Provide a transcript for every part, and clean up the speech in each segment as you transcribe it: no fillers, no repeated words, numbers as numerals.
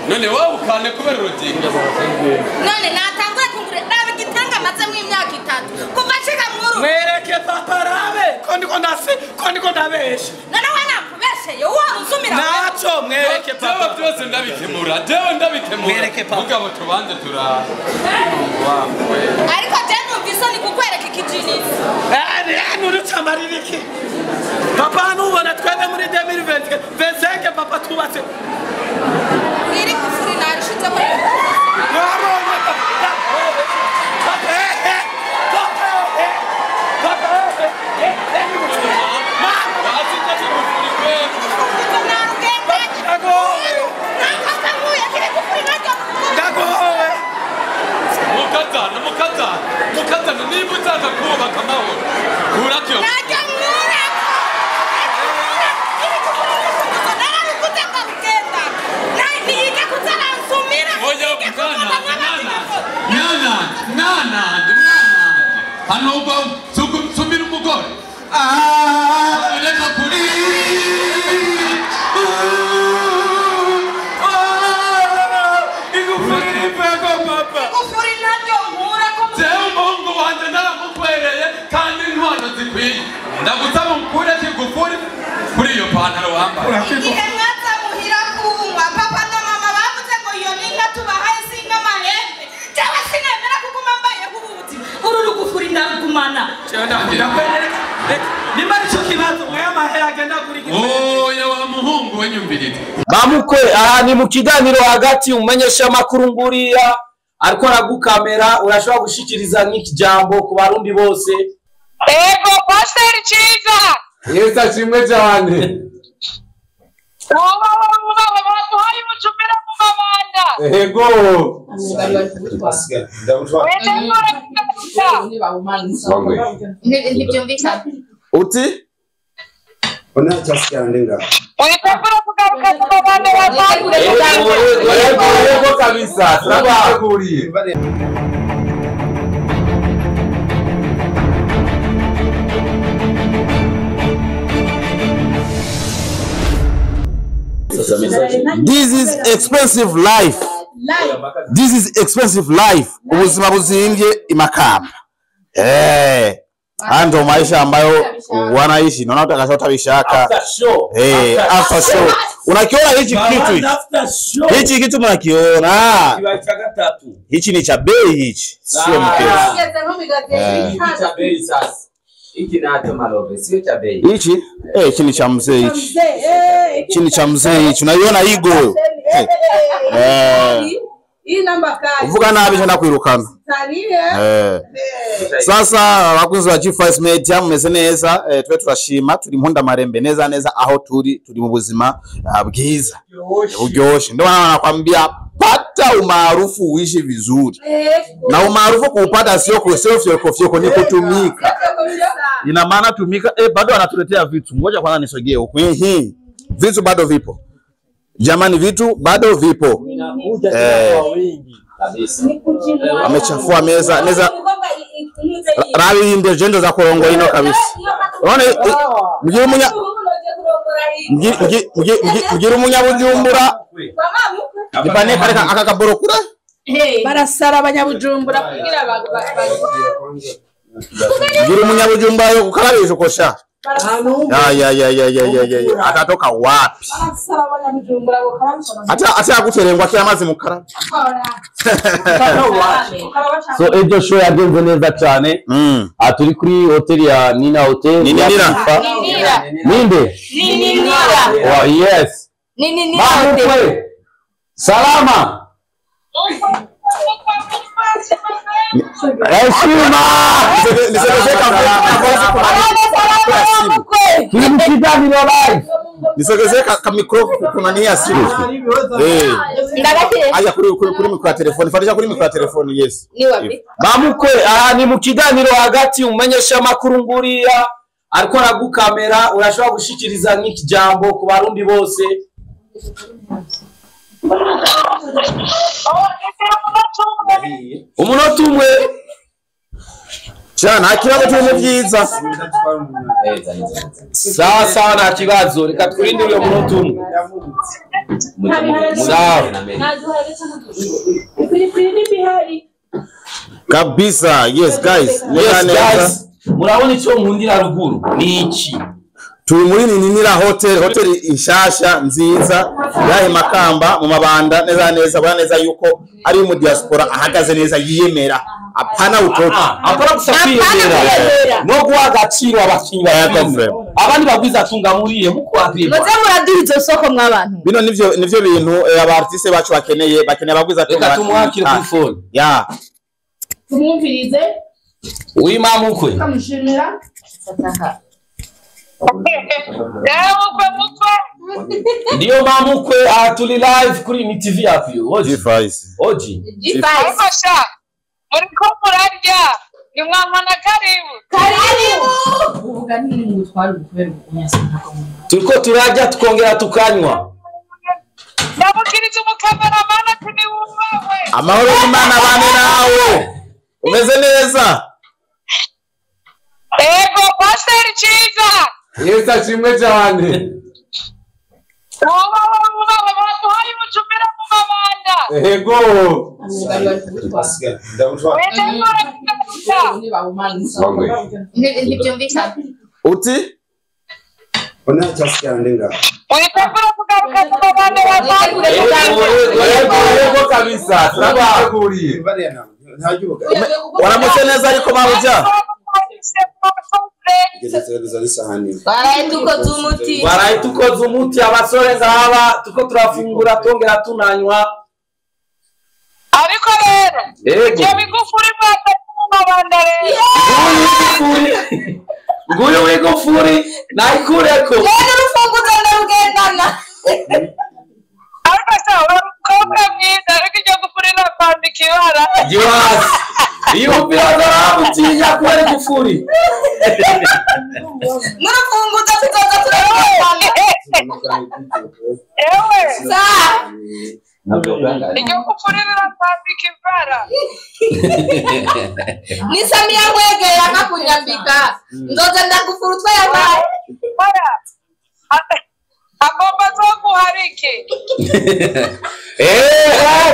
None wowe ukane kubera urugingo. None natangura kungure nabe gitanga maze mu imyaka itatu. Kuva nshika mwuru. Mwereke papa rabe ko ndiko ndase ko ndiko ndabesha. None we nakubesheye uwo uzumira. Naco mwereke papa. Jewe byose ndabikemura. Jewe ndabikemura. Mwereke papa. Mugabo tubanze tura. Ariko je numvise ni kukwereka ikijinisi. Nurutamaririki. Papa nubona twebwe muri 2025 papa tubatse. Iri kufuri narishitse muri. Mukazana niba ushaka kubaka amahoro kurabyo mwana hano sumira umugore reka kuri igufuri ripego papa igufuri naryo nkura ko jewe umuhungu wanje naramukwereye kandi intwano zikwiye ndagusaba umukure kigufuri kuri iyo pantaro wambaye igihe mwaza muhira kunywa papa na mama bavuze ngo iyo ninka tubahaye sinka amahembe jewe sinemera kuguma mbaye nk'ubuzi uru rugufuri ndarugumana nimba arico kibazo mwe amahera agenda kuri oya wa muhungu we nyumvirize bamukwe aha ni mu kiganiro hagati umenyesha amakuru nguriya ariko aragukamera urashobora gushikiriza nk'ikijambo ku barundi bose. Ego pastor Chiza. Yesa chimwe cyane. Baduhaye ubucumira mu mabanda. Ego. Ntibyumvikana. Uti? Witegura kugaruka ku mabanda ya Ego ego kabisa. Turabateguriye. This is expensive life. This is expensive life. Ubuzima buzimbye imakamba. Eh. Ando maisha ambayo wanaishi. Naona utakashota After show. Eh, after show. Unakiona hichi kitu hichi. Hichi kitu mnakiona. Hichi ni cha bei hichi. Sio mchezo. Cha bei sasa. Hiki nacho malove, sio cha bei. Hichi? Eh, hichi ni cha mzee hichi. Hichi ni cha mzee hichi. Unaiona igo. Eh. Hii namba kali. Uvuga nabi cyane kwirukana. Eh. Sasa abakunzi ba G5 Media mumeze neza, twe turashima turi mpunda marembe neza neza aho turi mu buzima bwiza. Uryoshe. Ndio maana nakwambia pata umaarufu uishi vizuri. Na umaarufu kuupata sio fyoko ni kutumika. Ina maana tumika. Bado anatuletea vitu. Ngoja kwanza nisogee huku. Vitu bado vipo. Jamani vitu bado vipo. Inakuja kwa wingi kabisa. Amechafua meza meza. Rabi ndio jendo za kurongo ino kabisa. Unaona mgira umunya mgira umunyabujumbura. Nipane kare aka kaborokura. Barasara abanyabujumbura kugira mgira umunyabujumbura yo kukarabisha kosha. Ya ya ya ya ya ya atatoka wapi? Ata ata guterengwa kila mazi mukara. So ejo show yagenze neza cyane. Turi kuri hotel ya Nina Hotel. Nina Ninde? Nina. Oh yes. Nina Hotel. Salama. Heshima. Nisogeze ka micro kunania simu. Eh. Aja kuri micro ya telefone. Fatisha kuri micro ya telefone, yes. Ni wapi? Bamukwe aha ni mu kiganiro hagati umenyesha amakuru nguriya ariko aragukamera urashobora gushikiriza nk'ikijambo ku barundi bose. Umunota umwe. Cyane nta kibazo cy'ibintu byiza. Sawa sawa nta kibazo reka twirinde uyo munota umwe. Sawa. Kabisa, yes guys. Yes guys. Murabona icyo nkundira ruguru ni iki? Turi muri Ninira Hotel, hotel inshasha nziza yahe Makamba mu Mabanda neza neza bana neza yuko ari mu diaspora ahagaze neza yiyemera apana utoto apana gusa kwiyemera no guha agaciro abakinyi ba abandi bagwiza tunga muriye muko akwirwa muze muraduha izo soko mwabantu bino nivyo bintu aba artiste bacu bakeneye abagwiza tunga reka tumwakire kuri phone ya tumwumvirize uwimamukwe kamushimira Ndiyo mamukwe tuli live kuri ni TV yapi Oji Oji G5 muriko murarya ni mwana na karibu karibu uvuga nini ngutwara kubera ubunyasa ntako turiko turarya tukongera tukanywa ndabukiriza umukameramana ati ni wubawe amahoro y'Imana bane nawe umeze neza Ego Pastor Chiza Yesa chimwe cyane Ubawe baduhaye ubucumira mu Mabanda Ego Uti Witegura kugaruka mu Mabanda Ego kabisa turabateguriye Waramutse neza ariko mabuja Baraye tukoze umuti abasore ngaba tuko turafungura tongera tunanywa ariko rero yego bigufuri mwata mu Mabanda rero nguyu wigufuri nayikureko rero urufunguzo ndarugendana ariko se umukobwa mwiza ariko iryo gufuri nakwambika ibara giwasi iyo umupira kubera igufuri n'urufunguzo tuzoza turarugendana ewe saa iryo gufuri rirakwambika ibara ni Samia ngwegera nkakunyambika nzoza ndagufura utwo yabaye agomba zoguharike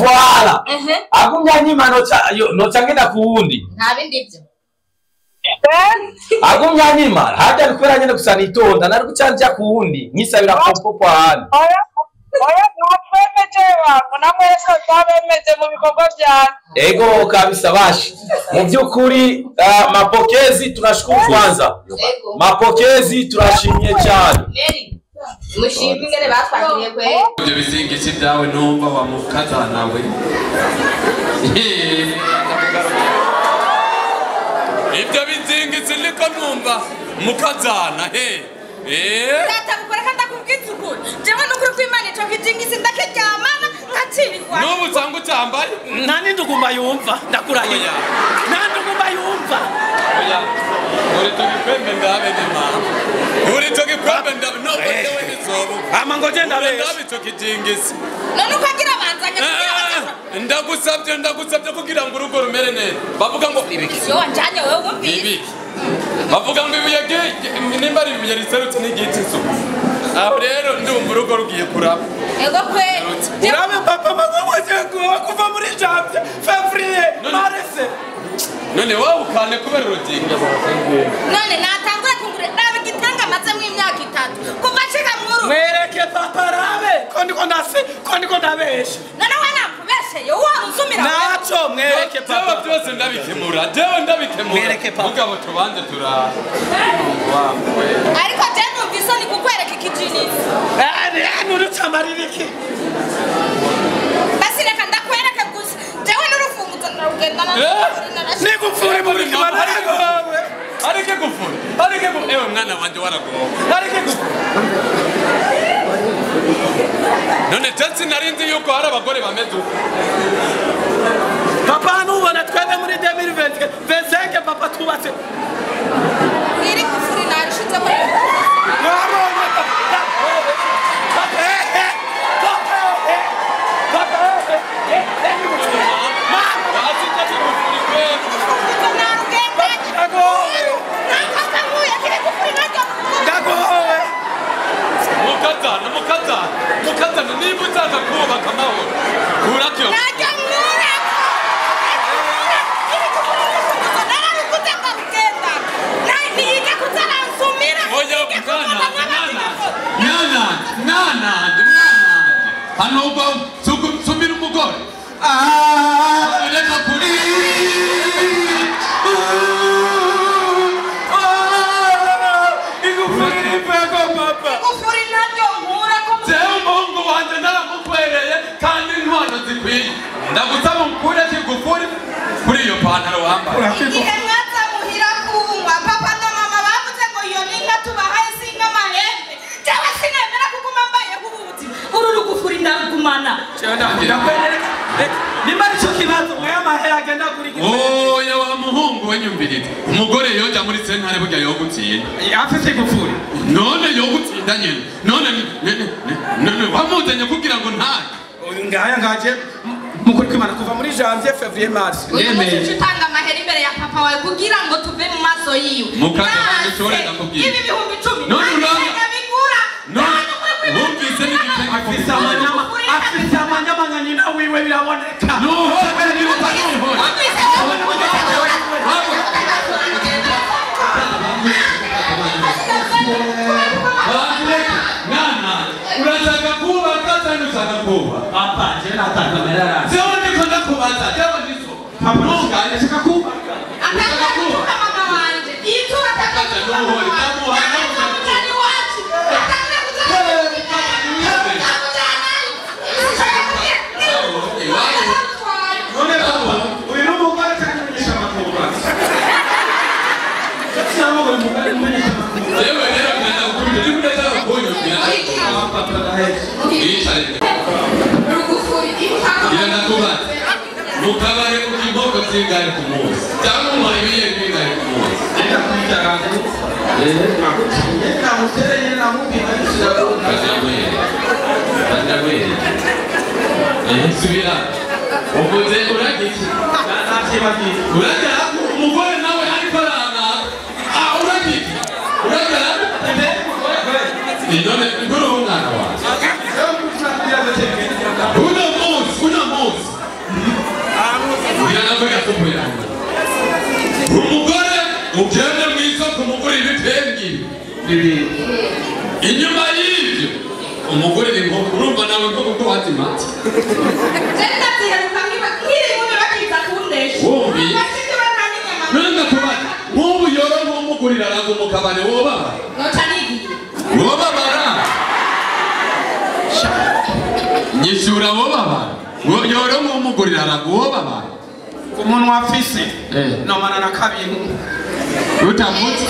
voilà agumya nyima noca ngenda kuwundi nta bindi byo agumya nyima hajya kubera nyene gusa nitonda nari guca nja kuwundi nyisabira popo ahandi oya ntatwemeje bantu namwese twabemeje mu bikorwa byanyu ego kabisa bashi mu byukuri mapokezi tunashukuru kwanza mapokezi turashimye cyane mushimye ingene batwakiriye kwe ibyo bizingiki byawe numva wamukaza nawe ibyo bizingiki niko numva mukazana he Data gukoreka ndakubwiza ukuri jewe nukuri kw'Imana ico kijingisi ndakiryamana nkacirirwa n'ubu usanga ucyambaye nta n'indugumba yumva ndakurahiye nta ndugumba yumva uri tugikwembe ndabe ni mama uri tugikwembe ndabe no jewe nizobu ama ngo je ndabesha ndabe ico kijingisi none ukagira banzanye ndagusabye ndagusabye kugira ngo urugo rumere neza bavuga ngo ibiki yo wanjanye wewe wumvise ibiki bavuga ngo ibuye nimba ari ibuye riserutse n'igiti isuku aho rero ndumva urugo rugiye kuraba ego kwe urabe papa maze kuva muri janvier février mars none wowe ukane kubera urugingo none natangura kungure nabe gitanga mazemo imyaka itatu kuva nshika mwuru mwereke papa rabe ko ndiko ndase ko ndiko ndabesha none we nakubesheye wowe uzumira naco mwereke papa jewe byose ndabikemura jewe ndabikemura mwereke papa mugabo tubanze tura ariko je numva isoni kukwereka ikijinisi nurutsambarira iki basi reka ndakwereke gusa jewe n'urufunguzo ndarugendana nigufuri mu buzima naragowe areke gufuri areke ewe mwana wanje waragowe areke gufuri none je sinarinzi yuko hari abagore bameze uko papa nubona twebwe muri 2025 papa twubatse iri gufuri narishizemo mwabonye papa mukazana mukazana mukazana niba ushaka kubaka amahoro kurako najya nkurako narabikuze ndarugenda niyige kutaransumira oya mwana mwana mwana hano ubwo sumira umugore reka kuri igufuri ntaryo nkurako jewe umuhungu wanje naramukwereye kandi intwano zikwiye ndagusaba unkureko igufuri kuri iyo pantaro wambaye igihe mwaza muhira kunywa papa na mama bavuze ngo iyo ni inka tubahaye si inka amahembe jewe sinemera kuguma mbayeho ubu buzima uru rugufuri ndarugumana nimba aricyo kibazo mwe amahera agenda kuri oya wa muhungu we nyumviriza umugore yoja muri sentare burya yogutsinda afise igufuri none yogutsinda nyene none none wamuzanye kugira ngo ntage ngaya ngaje mukuri kwimana kuva muri janvier février mars uyu munsi uca utanga amahera imbere ya papa wawe kugira ngo tuve mu maso yiwe ibi 10,000 none uranga bigura none wumvise n'igitenge afise amanyama afise amanyama nka nyina wiwe biraboneka nuhore niba utanuhore mwana urashaka kubaka cyangwa ushaka kubaka papa jewe natanga amahera yanjye jewe ndiko ndakubaza jewe ndiso papa ndashaka kubaka atanga gutuka mama wanje yitura atanga gutuka mama wanje akamujyana iwacu atanga none papa uyu ni umugore cyangwa umunyesha amakuru cyangwa uyu mugore umunyesha amakuru jewe rero ngenda gukubita ndiko ndashaka kunyumvira ndakubaza mukabare inkoko zingahe ku munsi cyangwa umuha ibiyeri bingahe ku munsi subira uvuze urarya iki urarya umugore nawe ariko arana urarya iki urarya none nguru umwana wawe uno munsi umugore ugende mu isoko umugurira ibitenge bibiri inyuma y'ibyo umugurira inkoko urumva nawe inkoko ko wazimatse none ndakubaza nk'ubu yoro nk'umugurira araza mu kabari wobabara wobabara nyishyura wobabara yoro nk'umugurira araza wobabara umuntu afise nomana na kabiri utavutse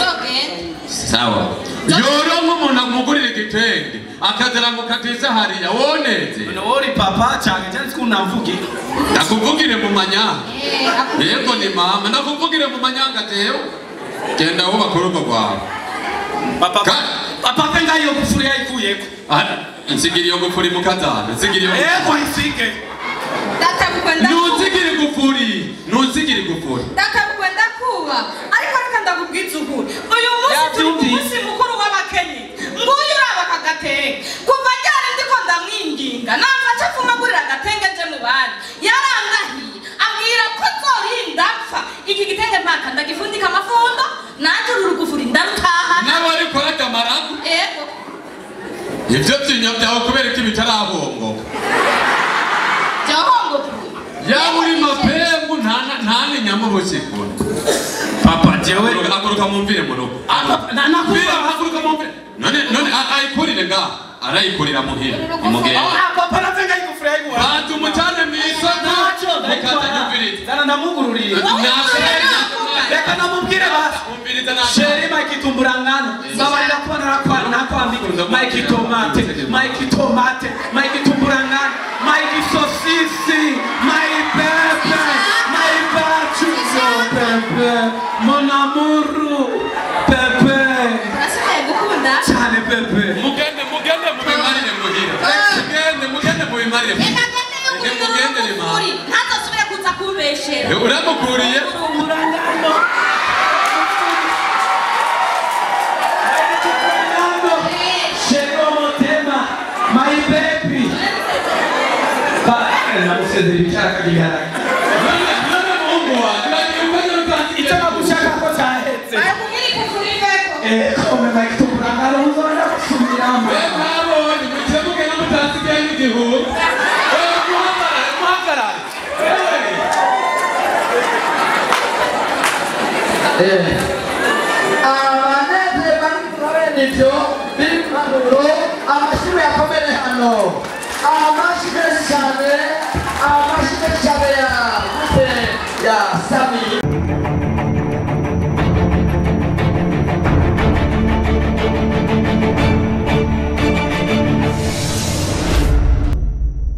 sawa yoro nk'umuntu amugurira igitenge akazira mu katisa hariya woneze uri papa cyane cyane kunamvuge ndakuvugire mu manyanga yego ni mama ndakuvugire mu manyanga tewe genda wubaka urugo rwawe papa papa penga iyo gufuri yayikuyeko nsigira iyo gufuri mukazana nsigira iyo yego isige ntusigire igufuri ntusigire igufuri ndatabukwe ndakuba ariko reka ndakubwiza ukuri uyu munsi turi ku munsi mukuru w'abakenyezi nguyu uraba aka gatenge kuva ryari ndiko ndamwinginga namfashe kumagurira agatenge nje mu bandi yarangahiye ambwira ko nzorinda mpfa iki gitenge mpaka ndagifundika amafundo nanjye uru rugufuri ndarutahana nawe ariko aramarago yego ivyo vyinya vyawe kubera ko ibitarabongoka yaba uri mapembu nta n'inyama ubushikura papa jewe haguruka mumvire mu rugo haguruka mumvire none none ayikurire ngaha arayikurira muhira umugende papa navenga igufuri yayiguha bantu umucane mu isoko mukazanyumviriza zana ndamugururiye reka namubwire basi sheri mike tumburangano babarira kuba nakwambika mike tomate mike tomate mike tumburangano mike sosisi my pepe my bachuzo pepe mon amour pepe cyane pepe mugende mugende mubimarire muhira mugende mugende mubimarire mugende ni mama ntazosubire kuza kumbeshera uramukuriye Chegou Namusezera ibicara kagiharage. None muhungu wanjye uragiye ukajya utanze Icyo nagushaka ko cyahetse. Barakubwira kuri beko. Kome bakitukura uzongera gusubiramo. We mwabonye mukemuke n'umutansigaye n'igihugu. Muhagarare, muhagarare. Abanezerwa n'ibyo ibyo biri mu mpanuro, amashyi yakomere hano, amashyi menshi cyane, amashyi menshi cyane ya gute ya Sat